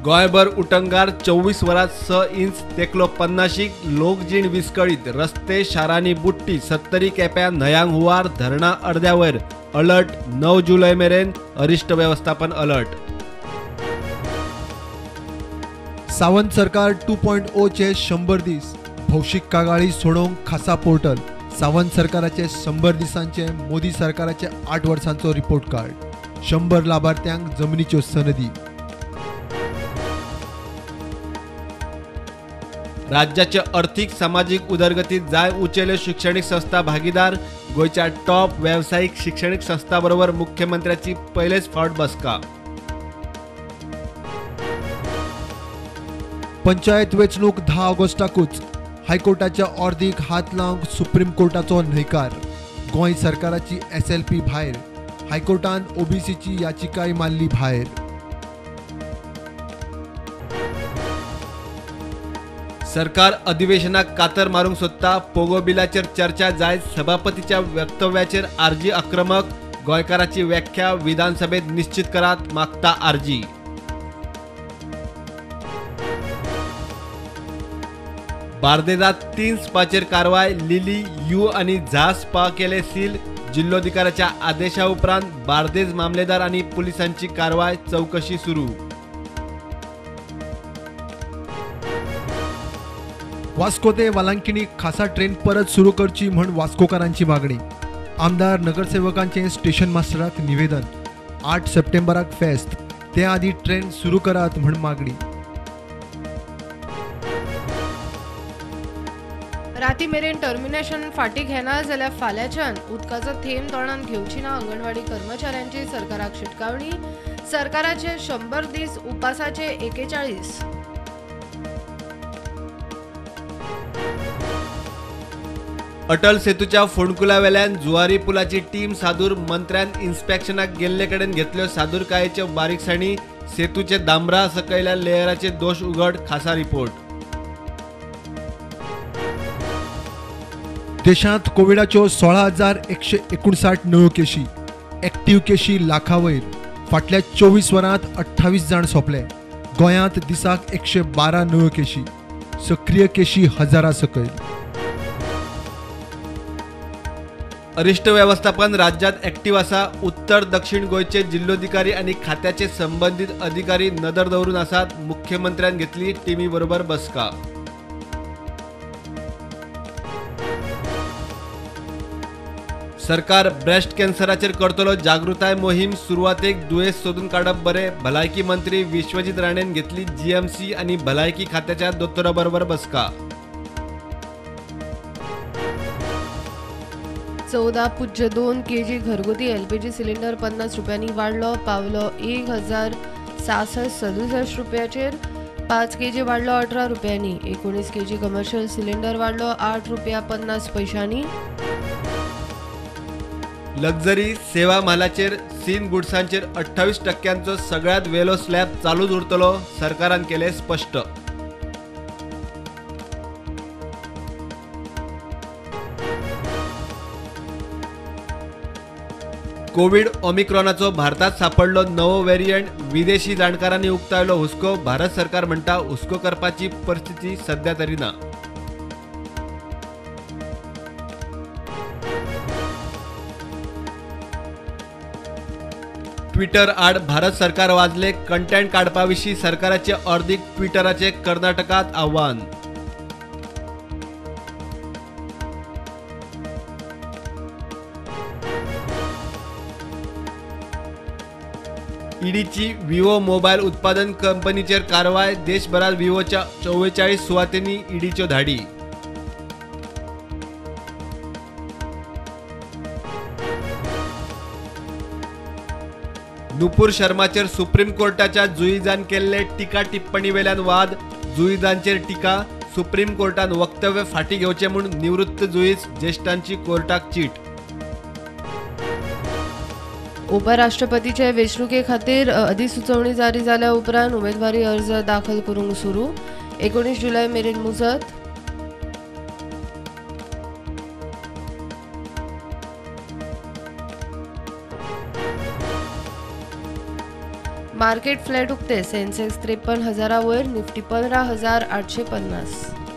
गोंयभर उटंगार 24 वरांत 6 इंच तेकलो 50 लोकजीण विस्कळीत रस्ते शारांनी बुडटी 70 केप्यां न्हंयांक हुंवार धरणां अर्द्या वयर अलर्ट 9 जुलय मेरेन अरिश्ट व्यवस्थापन अलर्ट। सावंत सरकार 2.0 चे 100 दीस भौशीक कागाळी सोडोवंक खासा पोर्टल। सावंत सरकाराचे 100 दिसांचे मोदी सरकाराचे 8 वर्सांचो रिपोर्ट कार्ड। 100 लाभार्थ्यांक जमनीच्यो सनदी। राज्याचे आर्थिक सामाजिक उदरगतीत जाय उंचेल्यो शिक्षणीक संस्था भागीदार। गोंयच्या टॉप वेवसायीक शिक्षणीक संस्था बरोबर मुख्यमंत्र्याची पयलेच फावट बसका। पंचायत वेंचणूक 10 ऑगस्टाकूच हायकोर्टाच्या ऑर्दीक हात लावंक सुप्रीम कोर्टाचो न्हयकार। गोंय सरकाराची SLP भायर, हायकोर्टान ओबीसीची याचिकाय मारली भायर। सरकार अधिवेशनाक कातर मारूंक सोदता। पोगो बिलाचेर चर्चा जायत सभापतीच्या वक्तव्याचेर आरजी आक्रमक। गोंयकाराची व्याख्या विधानसभेत निश्चित करात मागता आरजी। बार्देजात 3 स्पाचेर कारवाय। लिली you आनी झा स्पा केले सील। जिल्लोधिकाऱ्याच्या आदेशा उपरांत बार्देज मामलेदार आनी पुलिसांची कारवाय, चौकशी सुरू। वास्को ते वालांकिणी खासा ट्रेन परत सुरू करची म्हण वास्कोकारांची मागणी। आमदार नगरसेवकांचे स्टेशन मास्टराक निवेदन। 8 सप्टेंबराक फेस्त, ते आदी ट्रेन सुरू करात म्हण मागणी। राती मेरेन टर्मिनेशन फाटी घेना जाल्यार फाल्यांच्यान उदकाचो थेंब तोंडान घेवची ना अंगणवाडी कर्मचाऱ्यांची सरकाराक शिटकावणी। सरकाराचे 100 दीस उपासाचे 41। अटल सेतूच्या फोंडकुलावेल्यान जुवारी पुलाची टीम सादूर। मंत्र्यान इन्स्पेक्शनाक गेल्ले कडेन घेतल्यो सादूरकायेच्यो बारीकसाणी। सेतूचे दामरा सकयल्या लेयराचे दोश उघड, खासा रिपोर्ट। देशांत कोविडाच्यो 16,159 नव्यो केशी, एक्टिव्ह केशी लाखावयर। फाटल्या 24 वरांत 28 जाण सोंपले। गोंयांत दिसाक 112 नव्यो केशी, सक्रीय केशी हजारा सकयल। अरिश्ट व्यवस्थापन राज्यात ऍक्टिव्ह आसा। उत्तर दक्षिण गोंयचे जिल्लोधिकारी आनी खात्याचे संबंधित अधिकारी नदर दवरून आसात। मुख्यमंत्र्यान घेतली टिमी बरोबर बसका। सरकार ब्रेस्ट कॅन्सराचेर करतलो जागृताय मोहीम। सुरवातेक दुयेंस सोदून काडप बरे। भलायकी मंत्री विश्वजीत राणेन घेतली GMC आनी भलायकी खात्याच्या दोतोरा बरोबर बसका। 14.2 kg घरगुती LPG cylinder 50 रुपयांनी वाडलो, पावलो 1,767 रुपयाचेर। 5 kg वाडलो 18 रुपयांनी। 19 kg commercial cylinder वाडलो 8 रुपया 50 पैशांनी। लक्झरी सेवा म्हालाचेर सीन गुड्सांचेर 28% सगळ्यात वेलो स्लॅब चालूच उरतलो, सरकारान केले स्पष्ट। कोविड ओमिक्रॉनाचो भारतात सापडलो नवो वेरियंट, विदेशी जाणकारांनी उक्तायलो हुस्को। भारत सरकार म्हणटा हुस्को करपाची परिस्थिती सध्या तरी ना। ट्विटर आड भारत सरकार वाजले, कंटेंट काडपा विशीं सरकाराचे अर्दीक ट्विटराचे कर्नाटकात आव्हान। ईडीची विवो मोबायल उत्पादन कंपनीचेर कारवाय, देशभरात विवोच्या 44 सुवातेंनी ईडीच्यो धाडी। नुपूर शर्माचेर सुप्रीम कोर्टाच्या जुईजान केल्ले टिका टिप्पणी वेल्यान वाद, जुईजांचेर टिका, सुप्रीम कोर्टान वक्तव्य फाटी घेवचें म्हूण निवृत्त जुईज ज्येश्ठांची कोर्टाक चीट। उपराष्ट्रपतीचे वेंचणुके खातीर अधिसुचोवणी जारी जाल्या उपरांत उमेदवारी अर्ज दाखल करूंक सुरू, 19 जुलय मेरेन मुजत। मार्केट फ्लॅट उक्ते. सेन्सेक्स 53,000 वयर, निफ्टी 15,850.